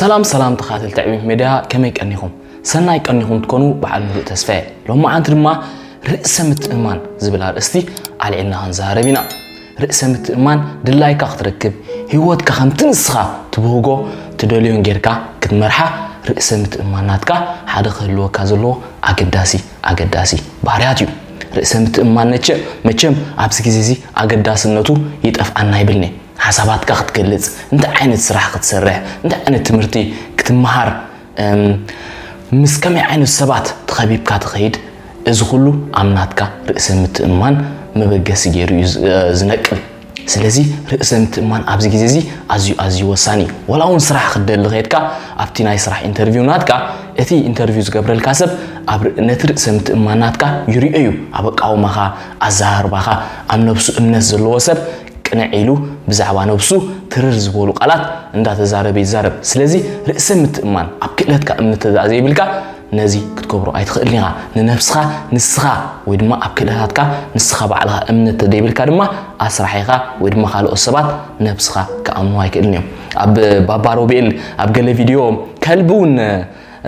ሰላም ሰላም ተኻተልቲ ዕቤት ሜድያ፣ ከመይ ቀኒኹም? ሰናይ ቀኒኹም ትኮኑ በዓል ምሉእ ተስፋ እየ። ሎማዓንቲ ድማ ርእሰ ምትእምማን ዝብል ኣርእስቲ ኣልዒልና ክንዛረብ ኢና። ርእሰ ምትእምማን ድላይካ ክትረክብ፣ ህይወትካ ከምቲ ንስኻ ትብህጎ ትደልዮን ጌርካ ክትመርሓ፣ ርእሰ ምትእምማን ናትካ ሓደ ክህልወካ ዘለዎ ኣገዳሲ ኣገዳሲ ባህርያት እዩ። ርእሰ ምትእምማን ነቸ መቸም ኣብዚ ግዜ እዚ ኣገዳስነቱ ይጠፍኣና ይብልኒ። ሓሳባትካ ክትገልጽ፣ እንታይ ዓይነት ስራሕ ክትሰርሕ፣ እንታይ ዓይነት ትምህርቲ ክትመሃር፣ እም፣ ምስ ከመይ ዓይነት ሰባት ተኸቢብካ ትኸይድ፣ እዚ ኩሉ ኣብ ናትካ ርእሰ ምትእምማን መበገሲ ገይሩ እዩ ዝ-፣ ዝነቅል። ስለዚ ርእሰ ምትእምማን ኣብዚ ግዜ እዚ ኣዝዩ ኣዝዩ ወሳኒ እዩ። ወላ እውን ስራሕ ክትደሊ ከድካ ኣብቲ ናይ ስራሕ ኢንተርቪው ናትካ እቲ ኢንተርቪው ዝገብረልካ ሰብ ኣብ ር-፣ ነቲ ርእሰ ምትእምማን ናትካ ይሪኦ እዩ። ኣብ ኣቃውማኻ፣ ኣዘራርባኻ፣ ኣብ ነብሱ እምነት ዘለዎ ሰብ ቅንዕ ኢሉ ብዛዕባ ነብሱ ትርር ዝበሉ ቃላት እንዳተዛረበ ይዛረብ። ስለዚ ርእሰ ምትእምማን ኣብ ክእለትካ እምነት ተደኣ ዘይብልካ ነዚ ክትገብሮ ኣይትኽእልን ኢኻ። ንነብስኻ ንስኻ ወይ ድማ ኣብ ክእለታትካ ንስኻ ባዕልኻ እምነት ተደይብልካ ድማ ኣስራሒኻ ወይ ድማ ካልኦት ሰባት ነብስኻ ክኣምኑ ኣይክእልን እዮም። ኣብ ባባ ሮቤል ኣብ ገለ ቪድዮ ከልቢ እውን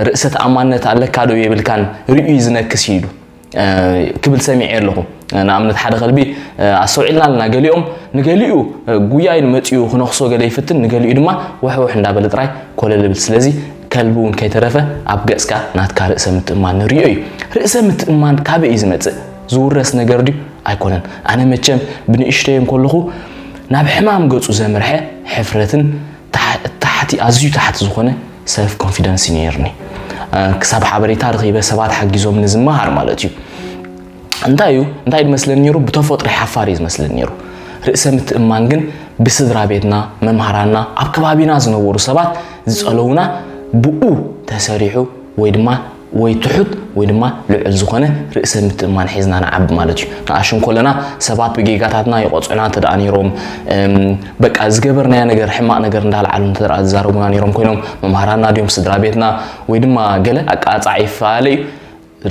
ርእሰ ተኣማንነት ኣለካ ዶ የብልካን ርእዩ ዝነክስ ኢሉ ክብል ሰሚዐ ኣለኹ። ንኣብነት ሓደ ከልቢ ኣስተውዒልና ኣለና። ገሊኦም ንገሊኡ ጉያ ኢሉ መፂኡ ክነኽሶ ገለ ይፍትን፣ ንገሊኡ ድማ ውሕውሕ እንዳበለ ጥራይ ኮለል ይብል። ስለዚ ከልቢ እውን ከይተረፈ ኣብ ገፅካ ናትካ ርእሰ ምትእማን ንሪኦ እዩ። ርእሰ ምትእማን ካበይ እዩ ዝመፅእ? ዝውረስ ነገር ድዩ? ኣይኮነን። ኣነ መቸም ብንእሽተይ እንከለኹ ናብ ሕማም ገፁ ዘምርሐ ሕፍረትን ታሕ-፣ ታሕቲ፣ ኣዝዩ ታሕቲ ዝኾነ ሰልፍ ኮንፊደንስ እዩ ነይርኒ። እ፣ ክሳብ ሓበሬታ ረኺበ ሰባት ሓጊዞምኒ ዝመሃር ማለት እዩ። እንታይ እዩ? እንታይ እዩ ዝመስለኒ ነይሩ? ብተፈጥሮ ሓፋር እዩ ዝመስለኒ ነይሩ። ርእሰ ምትእማን ግን ብስድራ ቤትና፣ መምሃራንና፣ ኣብ ከባቢና ዝነበሩ ሰባት ዝጸለዉና ብኡ ተሰሪሑ ወይ ድማ ወይ ትሑት ወይ ድማ ልዑል ዝኾነ ርእሰ ምትእማን ሒዝና ንዓቢ ማለት እዩ። ንኣሽቱ እንከለና ሰባት ብጌጋታትና ይቆጽዑና እንተ ደኣ ነይሮም፣ እም፣ በቃ ዝገበርናዮ ነገር ሕማቕ ነገር እንዳልዓሉ እንተ ደኣ ዝዛረቡና ነይሮም ኮይኖም፣ መምሃራንና ድዮም ስድራ ቤትና ወይ ድማ ገለ ኣቃጻዕ ይፈላለ እዩ።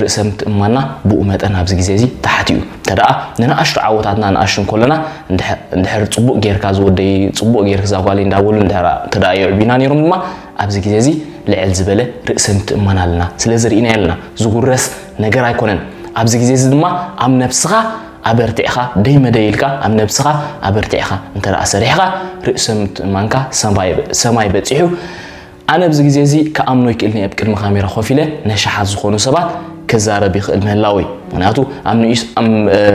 ርእሰ ምትእማንና ብኡ መጠን ኣብዚ ግዜ እዚ ታሕቲ እዩ። እንተ ደኣ ንንኣሽቱ ዓወታትና ንኣሽቱ እንከለና እንድሕ-፣ እንድሕር ጽቡቕ ጌርካ ዝወደይ፣ ጽቡቕ ጌርካ እዛ ጓለይ እንዳበሉ እንድሕር፣ እንተ ደኣ የዕብዩና ነይሮም ድማ ኣብዚ ግዜ እዚ ልዕል ዝበለ ርእሰ ምትእማን ኣለና። ስለዚ ርኢናዮ ኣለና። ዝውረስ ነገር ኣይኮነን። ኣብዚ ግዜ እዚ ድማ ኣብ ነብስኻ ኣበርቲዕኻ፣ ደይ መደይ ኢልካ ኣብ ነብስኻ ኣበርቲዕኻ እንተ ደኣ ሰሪሕኻ፣ ርእሰ ምትእማንካ ሰማይ፣ ሰማይ በጺሑ። ኣነ ኣብዚ ግዜ እዚ ክኣምኖ ይክእልኒ እየ፣ ኣብ ቅድሚ ካሜራ ኮፍ ኢለ ነሽሓት ዝኾኑ ሰባት ክዛረብ ይኽእል ምህላወይ። ምኽንያቱ ኣብ ንእሽ-፣ ኣብ፣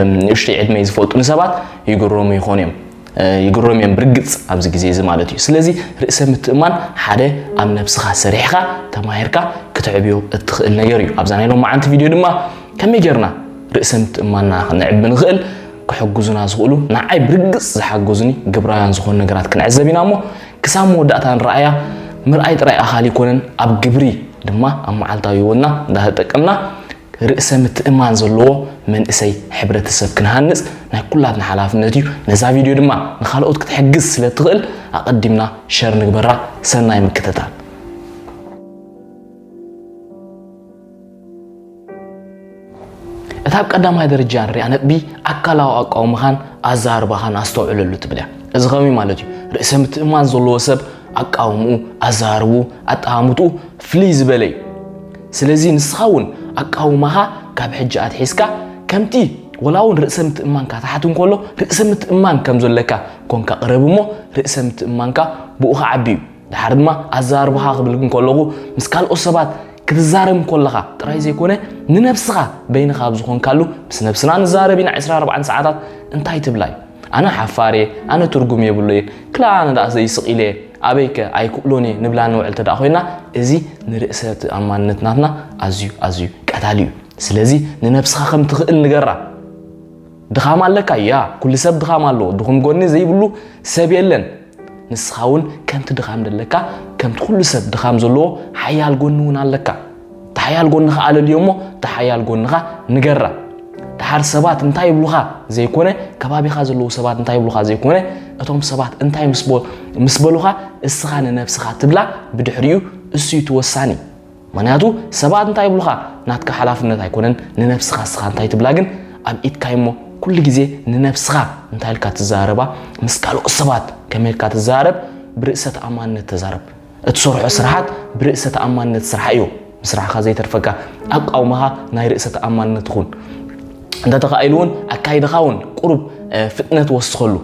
እም፣ ንእሽተይ ዕድመይ ዝፈልጡኒ ሰባት ይግረሙ ይኾኑ እዮም። እ፣ ይግረሙ እዮም ብርግጽ ኣብዚ ግዜ እዚ ማለት እዩ። ስለዚ ርእሰ ምትእማን ሓደ ኣብ ነብስኻ ሰሪሕካ ተማሂርካ ክትዕብዮ እትኽእል ነገር እዩ። ኣብዛ ናይ ሎማዓንቲ ቪድዮ ድማ ከመይ ጌርና ርእሰ ምትእማንና ክነዕቢ ንኽእል ክሕግዙና ዝኽእሉ ንዓይ ብርግጽ ዝሓገዙኒ ግብራውያን ዝኾኑ ነገራት ክንዕዘብ ኢና እሞ ክሳብ መወዳእታ ንረኣያ። ምርኣይ ጥራይ ኣኻሊ ኣይኮነን፣ ኣብ ግብሪ ድማ ኣብ መዓልታዊ ህይወትና እንዳተጠቀምና ርእሰ ምትእማን ዘለዎ መንእሰይ ሕብረተሰብ ክንሃንጽ ናይ ኩላትና ሓላፍነት እዩ። ነዛ ቪድዮ ድማ ንኻልኦት ክትሕግዝ ስለ እትኽእል ኣቐዲምና ሸር ንግበራ። ሰናይ ምክትታል። እታ ኣብ ቀዳማይ ደረጃ ንሪኣ ነጥቢ ኣካላዊ ኣቃውማኻን ኣዘራርባኻን ኣስተውዕለሉ ትብል እያ። እዚ ከመይ ማለት እዩ? ርእሰ ምትእማን ዘለዎ ሰብ ኣቃውምኡ፣ ኣዘራርብኡ፣ ኣጠማምትኡ ፍልይ ዝበለ እዩ። ስለዚ ንስኻ እውን ኣቃውማኻ ካብ ሕጂ ኣትሒዝካ ከምቲ ወላ እውን ርእሰ ምትእማንካ ታሕቲ እንከሎ ርእሰ ምትእማን ከም ዘለካ ኮንካ ቅረብ እሞ ርእሰ ምትእማንካ ብኡ ክዓቢ እዩ። ድሓር ድማ ኣዘራርባኻ ክብል እንከለኹ ምስ ካልኦት ሰባት ክትዛረብ እንከለኻ ጥራይ ዘይኮነ ንነብስኻ በይንኻ ኣብ ዝኾንካሉ ምስ ነብስና ንዛረብ ኢና ዕስራን ኣርባዕተን ሰዓታት እንታይ ትብላ እዩ? ኣነ ሓፋር እየ፣ ኣነ ትርጉም የብሉይን፣ ክላ ኣነ ደኣ ዘይስቕ ኢለ እየ፣ ኣበይከ ኣይክእሎን እየ ንብላ ንውዕል እንተ ደኣ ኮይና፣ እዚ ንርእሰ ተኣማንነት ናትና ኣዝዩ፣ ኣዝዩ ቀታሊ እዩ። ስለዚ ንነብስኻ ከም ትኽእል ንገራ። ድኻም ኣለካ፣ ያ፣ ኩሉ ሰብ ድኻም ኣለዎ። ድኹም ጎኒ ዘይብሉ ሰብ የለን። ንስኻ እውን ከምቲ ድኻም ደለካ፣ ከምቲ ኩሉ ሰብ ድኻም ዘለዎ ሓያል ጎኒ እውን ኣለካ። እቲ ሓያል ጎንኻ ኣለልዮ እሞ፣ እቲ ሓያል ጎንኻ ንገራ። ደሓር ሰባት እንታይ ይብሉኻ ዘይኮነ፣ ከባቢኻ ዘለዉ ሰባት እንታይ ይብሉኻ ዘይኮነ፣ እቶም ሰባት እንታይ ምስ በ-፣ ምስ በሉኻ፣ እስኻ ንነብስኻ ትብላ፣ ብድሕሪኡ እሱ እዩ እቲ ወሳኒ። ምኽንያቱ ሰባት እንታይ ይብሉኻ ናትካ ሓላፍነት ኣይኮነን፣ ንነብስኻ እስኻ እንታይ ትብላ ግን ኣብ ኢድካ እዩ። እሞ ኩሉ ግዜ ንነብስኻ እንታይ ኢልካ ትዛረባ፣ ምስ ካልኦት ሰባት ከመይ ኢልካ ትዛረብ፣ ብርእሰ ተኣማንነት ተዛረብ። እትሰርሖ ስራሓት ብርእሰ ተኣማንነት ስራሕ እዩ። ምስራሕኻ ዘይተርፈካ ኣቃውማኻ ናይ ርእሰ ተኣማንነት ይኹን። እንተተኻኢሉ እውን ኣካይድኻ እውን ቁሩብ ፍጥነት ወስኸሉ።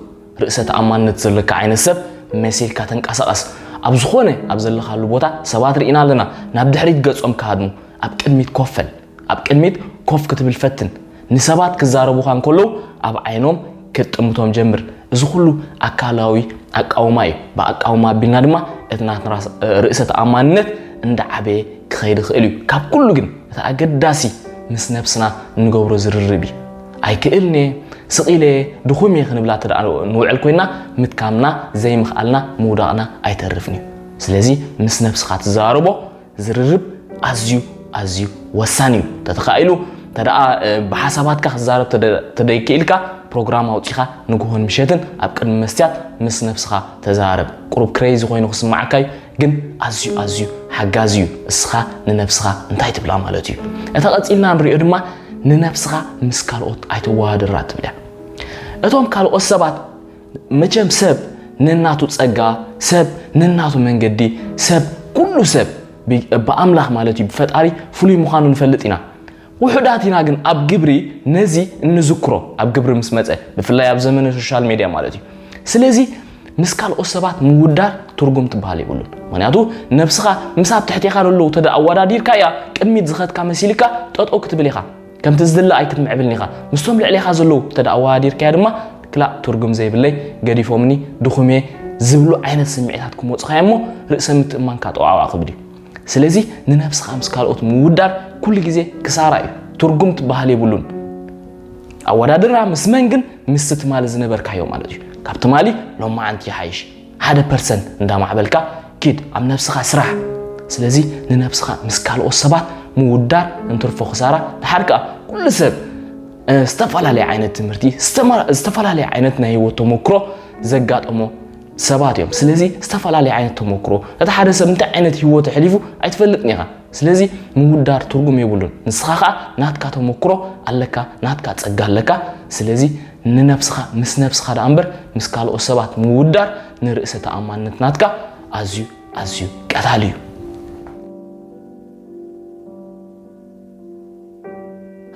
ርእሰ ተኣማንነት ዘለካ ዓይነት ሰብ መሲልካ ተንቀሳቐስ። ኣብ ዝኾነ ኣብ ዘለኻሉ ቦታ ሰባት ርኢና ኣለና። ናብ ድሕሪት ገጾም ክሃድሙ፣ ኣብ ቅድሚት ኮፈል። ኣብ ቅድሚት ኮፍ ክትብል ፈትን። ንሰባት ክዛረቡኻ እንከለዉ ኣብ ዓይኖም ክትጥምቶም ጀምር። እዚ ኩሉ ኣካላዊ ኣቃውማ እዩ። ብኣቃውማ ኣቢልና ድማ እቲ ናትና ርእሰ ተኣማንነት እንዳዓበየ ክኸይድ ይኽእል እዩ። ካብ ኩሉ ግን እቲ ኣገዳሲ ምስ ነብስና እንገብሮ ዝርርብ እዩ። ኣይክእልን እየ፣ ስቕ ኢለ እየ፣ ድኹም እየ ክንብላ እንተ ደኣ ንውዕል ኮይና ምትካምና ዘይምኽኣልና ምውዳቕና ኣይተርፍን እዩ። ስለዚ ምስ ነብስኻ ትዘራረቦ ዝርርብ ኣዝዩ ኣዝዩ ወሳኒ እዩ። ተተኻኢሉ ተደኣ ብሓሳባትካ ክዛረብ ተደይክኢልካ ፕሮግራም ኣውፂኻ ንግሆን ምሸትን ኣብ ቅድሚ መስትያት ምስ ነብስኻ ተዛረብ። ቁሩብ ክሬዚ ኮይኑ ክስማዓካ እዩ፣ ግን ኣዝዩ ኣዝዩ ሓጋዚ እዩ። እስኻ ንነብስኻ እንታይ ትብላ ማለት እዩ። እታ ቀፂልና ንሪኦ ድማ ንነብስኻ ምስ ካልኦት ኣይተወዳድራ ትብል እያ። እቶም ካልኦት ሰባት መቸም ሰብ ነናቱ ጸጋ፣ ሰብ ነናቱ መንገዲ፣ ሰብ ኩሉ ሰብ ብኣምላኽ ማለት እዩ ብፈጣሪ ፍሉይ ምዃኑ ንፈልጥ ኢና። ውሑዳት ኢና ግን ኣብ ግብሪ ነዚ እንዝክሮ ኣብ ግብሪ ምስ መጸ ብፍላይ ኣብ ዘመነ ሶሻል ሜድያ ማለት እዩ። ስለዚ ምስ ካልኦት ሰባት ምውዳር ትርጉም ትበሃል የብሉን። ምክንያቱ ነብስኻ ምስ ኣብ ትሕቴኻ ዘለዉ ተደ ኣወዳዲርካ እያ ቅድሚት ዝኸትካ መሲልካ ጠጠው ክትብል ኢኻ። ከምቲ ዝድለ ኣይክትምዕብልን ኢኻ። ምስቶም ልዕሌኻ ዘለዉ እንተ ደኣ ኣወዳዲርካያ ድማ ክላእ ትርጉም ዘይብለይ፣ ገዲፎምኒ፣ ድኹም እየ ዝብሉ ዓይነት ስምዒታት ክመፁኻ እዮም እሞ ርእሰ ምትእማንካ ጠዋዕዋዕ ክብል እዩ። ስለዚ ንነብስኻ ምስ ካልኦት ምውዳር ኩሉ ግዜ ክሳራ እዩ። ትርጉም ትበሃል የብሉን። ኣወዳድራ ምስ መን ግን? ምስቲ ትማሊ ዝነበርካዮ ማለት እዩ። ካብ ትማሊ ሎማዓንቲ ይሓይሽ። ሓደ ፐርሰንት እንዳማዕበልካ ኪድ ኣብ ነብስኻ ስራሕ። ስለዚ ንነብስኻ ምስ ካልኦት ሰባት ምውዳር እንትርፎ ክሳራ። ድሓር ከኣ ኩሉ ሰብ ዝተፈላለየ ዓይነት ትምህርቲ ዝተፈላለየ ዓይነት ናይ ህይወት ተመክሮ ዘጋጠሞ ሰባት እዮም። ስለዚ ዝተፈላለየ ዓይነት ተመክሮ እቲ ሓደ ሰብ እንታይ ዓይነት ህይወት ኣሕሊፉ ኣይትፈልጥን ኢኻ። ስለዚ ምውዳር ትርጉም የብሉን። ንስኻ ኸኣ ናትካ ተመክሮ ኣለካ፣ ናትካ ጸጋ ኣለካ። ስለዚ ንነብስኻ ምስ ነብስኻ ደኣ እምበር ምስ ካልኦት ሰባት ምውዳር ንርእሰ ተኣማንነት ናትካ ኣዝዩ ኣዝዩ ቀታሊ እዩ።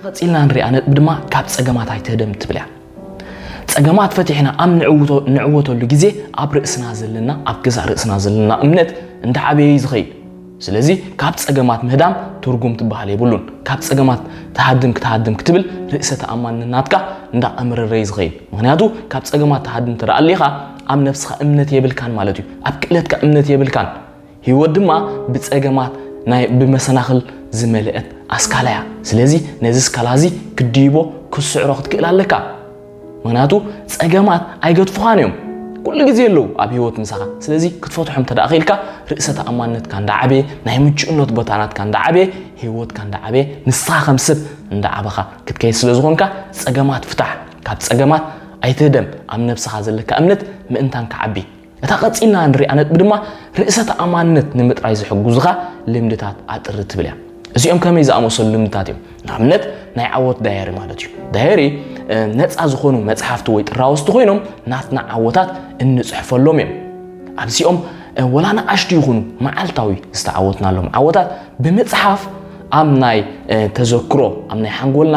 ቀጺልና ንሪኣ ነጥቢ ድማ ካብ ጸገማት ኣይትህደም ትብል እያ። ጸገማት ፈቲሕና ኣብ ንዕውቶ- ንዕወተሉ ግዜ ኣብ ርእስና ዘለና ኣብ ገዛእ ርእስና ዘለና እምነት እንዳዓበየ እዩ ዝኸይድ። ስለዚ ካብ ጸገማት ምህዳም ትርጉም ትበሃል የብሉን። ካብ ጸገማት ትሃድም ክትሃድም ክትብል ርእሰ ተኣማንነት ናትካ እንዳኣመረረ እዩ ዝኸይድ። ምክንያቱ ካብ ጸገማት ትሃድም እንተ ደኣ ኣሊኻ ኣብ ነብስኻ እምነት የብልካን ማለት እዩ። ኣብ ክእለትካ እምነት የብልካን። ህይወት ድማ ብጸገማት ናይ ብመሰናኽል ዝመልአት ኣስካላ እያ። ስለዚ ነዚ ስካላ እዚ ክትድይቦ ክትስዕሮ ክትክእል ኣለካ። ምክንያቱ ጸገማት ኣይገድፉኻን እዮም። ኩሉ ግዜ ኣለዉ ኣብ ህይወት ምሳኻ። ስለዚ ክትፈትሖም እንተ ደኣ ኽኢልካ ርእሰ ተኣማንነትካ እንዳዓበየ ናይ ምቹእነት ቦታ ናትካ እንዳዓበየ ህይወትካ እንዳዓበየ ንስኻ ከም ሰብ እንዳዓበኻ ክትከይድ ስለ ዝኾንካ ጸገማት ፍታሕ። ካብ ጸገማት ኣይትህደም። ኣብ ነብስኻ ዘለካ እምነት ምእንታን ክዓቢ። እታ ቀጺልና ንሪኣ ነጥቢ ድማ ርእሰ ተኣማንነት ንምጥራይ ዝሕግዙኻ ልምድታት ኣጥሪ ትብል እያ። እዚኦም ከመይ ዝኣመሰሉ ልምድታት እዮም? ንኣብነት ናይ ዓወት ዳየሪ ማለት እዩ። ዳየሪ ነፃ ዝኾኑ መጽሓፍቲ ወይ ጥራወስቲ ኮይኖም ናትና ዓወታት እንጽሕፈሎም እዮም። ኣብዚኦም ወላ ንኣሽቱ ይኹኑ መዓልታዊ ዝተዓወትናሎም ዓወታት ብምጽሓፍ ኣብ ናይ ተዘክሮ ኣብ ናይ ሓንጎልና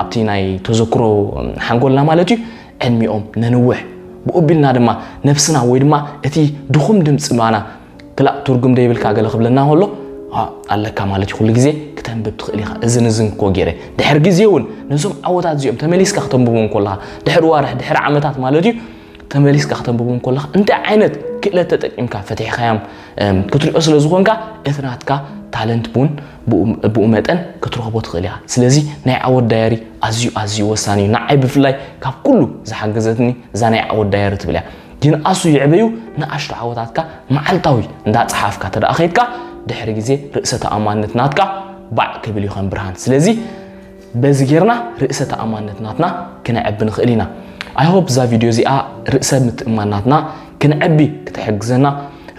ኣብቲ ናይ ተዘክሮ ሓንጎልና ማለት እዩ ዕድሚኦም ነንውሕ። ብኡ ኣቢልና ድማ ነብስና ወይ ድማ እቲ ድኹም ድምጺ ባና ክላእ ትርጉም ደይብልካ ገለ ክብለና ከሎ ኣለካ ማለት እዩ። ኩሉ ግዜ ክተንብብ ትኽእል ኢኻ። እዝን እዝን እኮ ገይረ ድሕሪ ግዜ እውን ነዞም ዓወታት እዚኦም ተመሊስካ ክተንብቦም ከለኻ ድሕሪ ዋርሕ ድሕሪ ዓመታት ማለት እዩ ተመሊስካ ክተንብቦም ከለኻ እንታይ ዓይነት ክእለት ተጠቂምካ ፈቲሕካዮም ክትሪኦ ስለ ዝኾንካ እቲ ናትካ ታለንት እውን ብኡ መጠን ክትረኽቦ ትኽእል ኢኻ። ስለዚ ናይ ዓወት ዳየሪ ኣዝዩ ኣዝዩ ወሳኒ እዩ። ንዓይ ብፍላይ ካብ ኩሉ ዝሓገዘትኒ እዛ ናይ ዓወት ዳየሪ ትብል እያ። ይንኣሱ ይዕበዩ ንኣሽቱ ዓወታትካ መዓልታዊ እንዳጸሓፍካ ተደኣ ኸይድካ ድሕሪ ግዜ ርእሰ ተኣማንነት ናትካ ባዕ ክብል እዩ ከም ብርሃን። ስለዚ በዚ ጌርና ርእሰ ተኣማንነት ናትና ክነዕቢ ንኽእል ኢና። I hope እዛ ቪድዮ እዚኣ ርእሰ ምትእማን ናትና ክንዕቢ ክትሕግዘና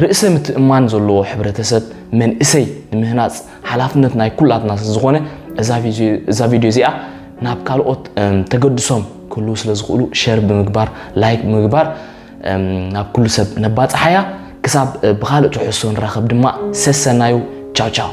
ርእሰ ምትእማን ዘለዎ ሕብረተሰብ መንእሰይ ንምህናጽ ሓላፍነት ናይ ኩላትና ስለ ዝኾነ እዛ ቪድዮ እዚኣ ናብ ካልኦት ተገድሶም ክህልዉ ስለ ዝኽእሉ ሸር ብምግባር ላይክ ብምግባር ናብ ኩሉ ሰብ ነባጽሓያ። ክሳብ ብኻልእ ትሕዝቶ ንራኸብ ድማ ሰሰናዩ። ቻው ቻው።